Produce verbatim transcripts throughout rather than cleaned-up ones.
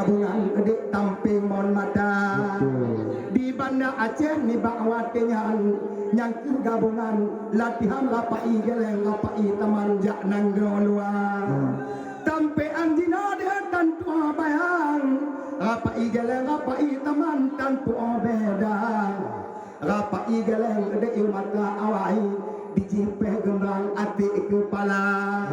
Gabungan dek tampeng mon mata. Betul. Di Banda Aceh nibak watée nyan, nyang keuh gabungan latihan Rapai Geleng, Rapai Taman jak nanggroe luwa. Hmm. Tampeng jinoe dek tan tuoh bayang, Rapai Geleng, Rapai Taman tan tuoh beda. Rapai Geleng dek mata awai, dijih péh geundrang até keupala.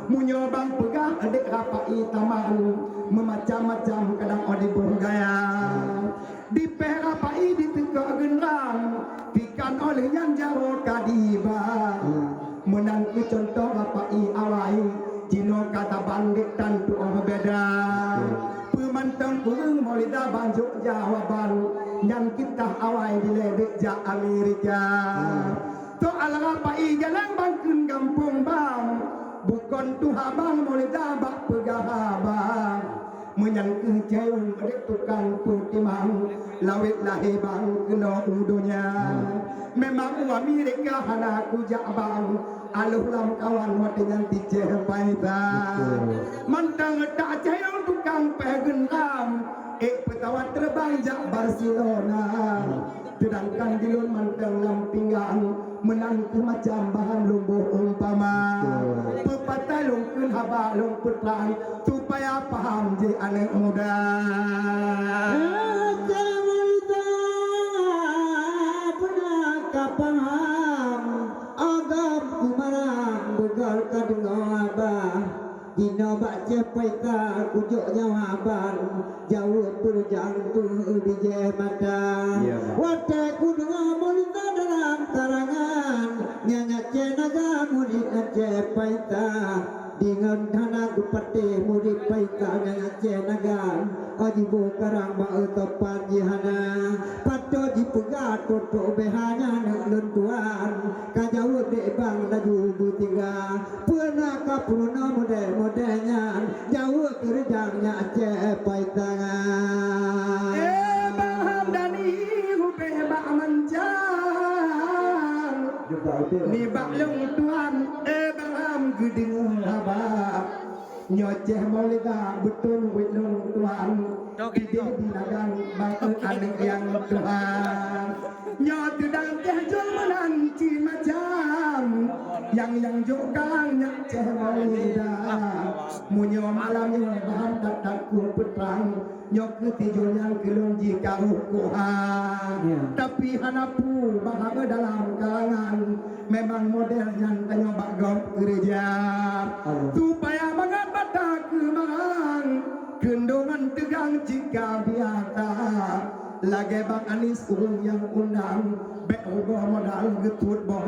Meunyoe bang peugah dek Rapai Taman, meumacam-macam kadang óh diboh gaya. Di péh Rapai diteukok geundrang, pikan óh lheueh nyan jaroe ka diba. Meunan keuh cuntoh Rapai awai, jinoe ka taban dek tan tuoh beda. Betul. Peue mantong ureuëng Maulida ban jok jawaban, nyan kitab awai dilée dek jak Amerika. Hmm. Soal Rapai Geleng bang kheun gampông bang, bukon tuha bang Maulida bak peugah haba. Meunyan keuh cayong dek tukang peutimang, lawét lahé bang keunoe u donya. Hmm. Memang u Amerika hana kujak bang, aloh lamkawan watée nyan ticéh paisa. Betul. Mantong tak cayong tukang péh geundrang, ék peusawat teubang jak Barcelona. Hmm. Seudangkan di lôn mantong lam pinggang, meunan keuh macam bahan lôn boh umpama. Betul. Peupatai lôn kheun haba lôn peutrang, supaya paham jih aneuëk muda. Hana ka paham, agam kumarang beugal ka deungoe haba. Jinoe bak céh paita kujok jawaban, jaweueb peureujang tuh bijéh mata. Ya, Bang. Watée kudeungoe Maulida dalam karangan, nyan Aceh Naga murit Aceh Paita. Deungon hana kupatéh murit Paita nyan Aceh Naga. Ajiboh karang bak topan jih hana. Patot jipeugah totok beh hana aneuk lôn tuan. Ka jaweueb dek bang laju beutiga. Peue na ka peurunoe model-model nyan, jaweueb keureujang nyan Aceh Paita. Eh, Bang Hamdani, ubeh bak manjang. Nibak lôn tuan, eh, Bang Ham geudeungoe haba. Nyoe Ceh Maulida beutôi wét lôn tuan. Pideh di ladang bak aneuk nyang tuha. Nyoe teudang teuh jol meunan cit macam, nyang, nyang jok galang nyak Ceh Maulida. Meunyoe malam nyoe bahan that-that ku peutrang, nyoe keuh tijôh nyang keu lôn jikaruh kuha. Ya. Tapi hana peue bahang dalam kalangan, memang model nyan tanyoe bak gob keureuja. Allah. Supaya mangat mata keumarang, keundongan teugang cit ka biasa. Lagée Bang Anis ureuëng nyang undang, bék rugoe modal geutuet boh